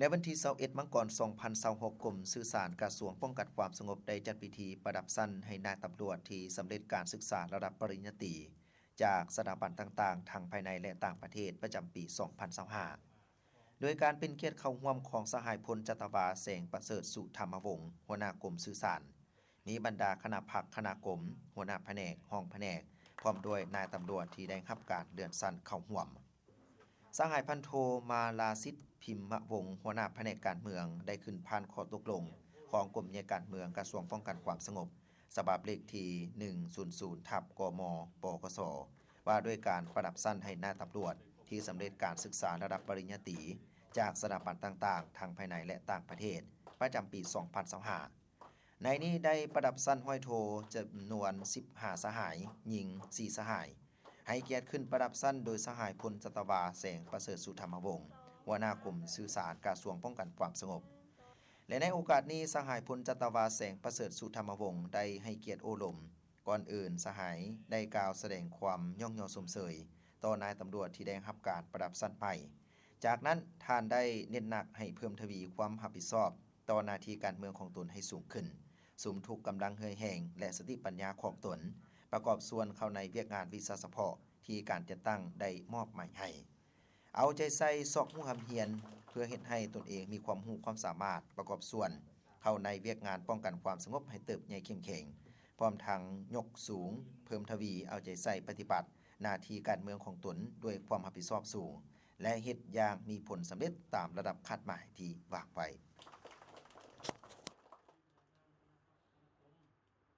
ໃນວັນທີຊາວເອັດ ມັງກອນ ສອງພັນຊາວຫົກ ກົມສື່ສານກະຊວງປ້ອງກັນຄວາມສະຫງົບໄດ້ຈັດພິທີປະດັບຊັ້ນໃຫ້ນາຍຕຳຫຼວດທີ່ສຳເລັດການສຶກສາລະດັບປະລິນຍາຕີ ຈາກສະຖາບັນຕ່າງໆ ທັງພາຍໃນ ແລະ ຕ່າງປະເທດ ປະຈຳປີ ສອງພັນຊາວຫ້າ ໂດຍການເປັນກຽດເຂົ້າຮ່ວມຂອງສະຫາຍພົນຈັດຕະວາ ແສງປະເສີດ ສຸທຳມະວົງ ຫົວໜ້າກົມສື່ສານ, ມີບັນດາຄະນະພັກ, ຄະນະກົມ, ຫົວໜ້າພະແນກ, ຮອງພະແນກ, ພ້ອມດ້ວຍນາຍຕຳຫຼວດທີ່ໄດ້ຮັບການເລື່ອນຊັ້ນເຂົ້າຮ່ວມ. ສະຫາຍພັນໂທ ມາລາສິດ ພິມມະວົງ ຫົວໜ້າພະແນກການເມືອງ ໄດ້ຂຶ້ນຜ່ານຂໍ້ຕົກລົງຂອງກົມໃຫຍ່ການເມືອງ ກະຊວງປ້ອງກັນຄວາມສະຫງົບ ສະບັບເລກທີ ໜຶ່ງສູນສູນ ທັບ ກມ ປກສ ວ່າດ້ວຍການປະດັບຊັ້ນໃຫ້ນາຍຕຳຫຼວດທີ່ສຳເລັດການສຶກສາລະດັບປະລິນຍາຕີ ຈາກສະຖາບັນຕ່າງໆ ທັງພາຍໃນ ແລະ ຕ່າງປະເທດ ປະຈຳປີ ສອງພັນຊາວຫ້າ. ໃນນີ້ໄດ້ປະດັບຊັ້ນຮ້ອຍໂທຈຳນວນສິບຫ້າສະຫາຍ, ຍິງສີ່ສະຫາຍ, ໃຫ້ກຽດຂຶ້ນປະດັບຊັ້ນໂດຍສະຫາຍພົນຈັດຕະວາ ແສງປະເສີດ ສຸທຳມະວົງ ຫົວໜ້າກົມສື່ສານກະຊວງປ້ອງກັນຄວາມສະຫງົບ ແລະ ໃນໂອກາດນີ້ ສະຫາຍພົນຈັດຕະວາ ແສງປະເສີດ ສຸທຳມະວົງ ໄດ້ໃຫ້ກຽດໂອ້ລົມ. ກ່ອນອື່ນ ສະຫາຍໄດ້ກ່າວສະແດງຄວາມຍ້ອງຍໍຊົມເຊີຍຕໍ່ນາຍຕຳຫຼວດທີ່ໄດ້ຮັບການປະດັບຊັ້ນໃໝ່. ຈາກນັ້ນ ທ່ານໄດ້ເນັ້ນໜັກໃຫ້ເພີ່ມທະວີຄວາມຮັບຜິດຊອບຕໍ່ໜ້າທີ່ການເມືອງຂອງຕົນໃຫ້ສູງຂຶ້ນ, ສຸມທຸກກຳລັງເຫື່ອແຮງ ແລະ ສະຕິປັນຍາຂອງຕົນ ປະກອບສ່ວນເຂົ້າໃນວຽກງານວິຊາສະເພາະທີ່ການຈັດຕັ້ງໄດ້ມອບໝາຍໃຫ້. ເອົາໃຈໃສ່ຊອກຮູ້ຮ່ຳຮຽນ ເພື່ອເຮັດໃຫ້ຕົນເອງມີຄວາມຮູ້ຄວາມສາມາດ ປະກອບສ່ວນເຂົ້າໃນວຽກງານປ້ອງກັນຄວາມສະຫງົບໃຫ້ເຕີບໃຫຍ່ເຂັ້ມແຂງ, ພ້ອມທັງຍົກສູງ, ເພີ່ມທະວີເອົາໃຈໃສ່ປະຕິບັດໜ້າທີ່ການເມືອງຂອງຕົນດ້ວຍຄວາມຮັບຜິດຊອບສູງ ແລະ ເຮັດຢ່າງມີຜົນສຳເລັດຕາມລະດັບຄາດໝາຍທີ່ວາງໄວ້.